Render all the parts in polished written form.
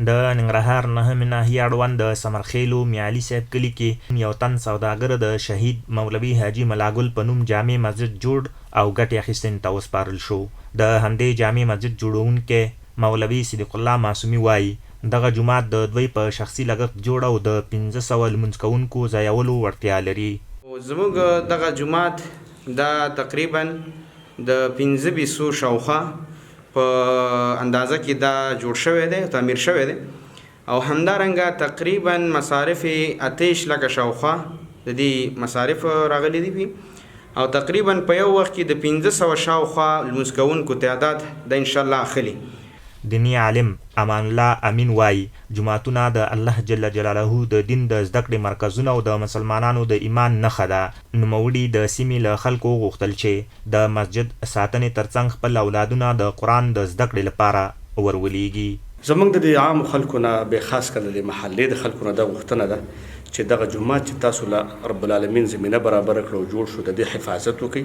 د ننګرهار نهمې ناحیې اړوند د ثمرخېلو میاعلي صاحب کلي کې یو تن سوداګر د شهید مولوي حاجي ملاګل په نوم جامع مسجد جوړ او ګټې اخیستنې ته وسپارل شو. د همدې جامع مسجد جوړوونکی مولوي صدیق الله معصومي وايي، دغه جومات د دوی په شخصي لګښت جوړ او د 500 لمونځ کوونکو ځایولو وړتیا لري. زموږ دغه جومات دا تقریباً د پنځه بیسو شاوخوا په اندازه کې دا جوړ شوی دی، تعمیر شوی دی او همدارنګه تقریبا مصارف 28 لکه شاوخوا د دې مصارف راغلي دي او تقریبا په یو وخت کې د 500 شاوخوا لمونځ کوونکو تعداد د انشاءالله اخلي. دیني عالم امان الله امین وايي، جوماتونه د الله جل جلاله د دین د زده کړې مرکزونه او د مسلمانانو د ایمان نښه ده. نوموړي د سیمې له خلکو وغوښتل چې د مسجد ساتنې ترڅنګ خپل اولادونه د قرآن د زده کړې لپاره ور ولېږي. زمونږ د دې عامو خلکو نه بې خاص کر د دې محلې د خلکو نه دا غوښتنه ده چې دغه جومات چې تاسو له رب العالمین زمینه برابره کړه او جوړ شو د دې حفاظت وکړئ،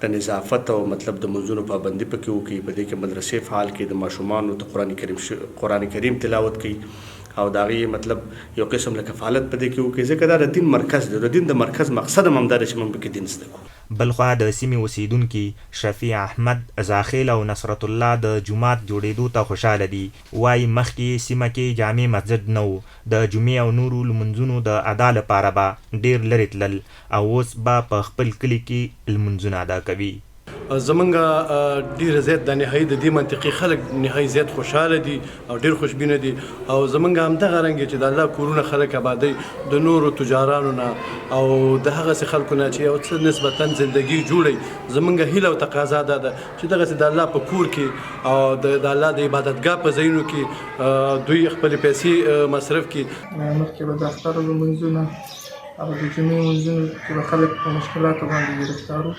د نظافت او مطلب د لمونځونو پابندي پکې وکړئ، په دې کې مدرسې فعال کړئ، د ماشومانو ته قرآن کریم قرآن کریم تلاوت کړئ او د هغې مطلب یو قسم له کفالت په دې کې وکړئ ځکه دا د دین مرکز دی او د دین د مرکز مقصد هم همدا دی چې مونږ پکې دین زده کړو. بلخوا د سیمې اوسېدونکي شفیع احمد زاخېل او نصرت الله د جومات جوړېدو ته خوشاله دي، وايي، مخکې یې سیمه کې جامع مسجد نه و، د جمعې او نورو لمونځونو د ادا لپاره به ډېر لرې تلل او اوس به په خپل کلي کې لمونځونه ادا کوي. زمونږ ډیر زیات د نهایی د دې منطقې خلک نهایی زیات خوشاله دي او ډیر خوشبینه دي او زمونږ هم دغه رنګ چې د الله کورونه خلک آبادوي د نورو تجارانو نه او د هغسې خلکو نه چې یو څه نسبتا زندګي جوړوي. زمونږ هیله او تقاضا دا ده چې دغسې د الله په کور کې او د الله د عبادتګاه په ځایونو کې دوی خپلې پیسې مصرف کړي. مخکې به د اختر لمونځونه او د جمعې لمونځونو کې به خلک په مشکلاتو باندې ګرفتار وو،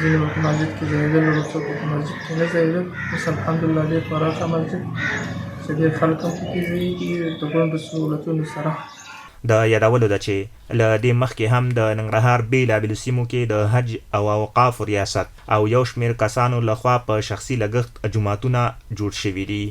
ځینې به په مسجد کې ځایېدل او څوک به په مسجد کې نه ځایېدل. اوس الحمدلله ډېر پراخه مسجد چې ډېر خلک هم پکې ځایېږي د غونډو سهولتونو سره. د یادولو ده چې له دې مخکې هم د ننګرهار بېلابېلو سیمو کې د حج او اوقافو ریاست او یو شمېر کسانو له خوا په شخصي لګښت جوماتونه جوړ شوي دي.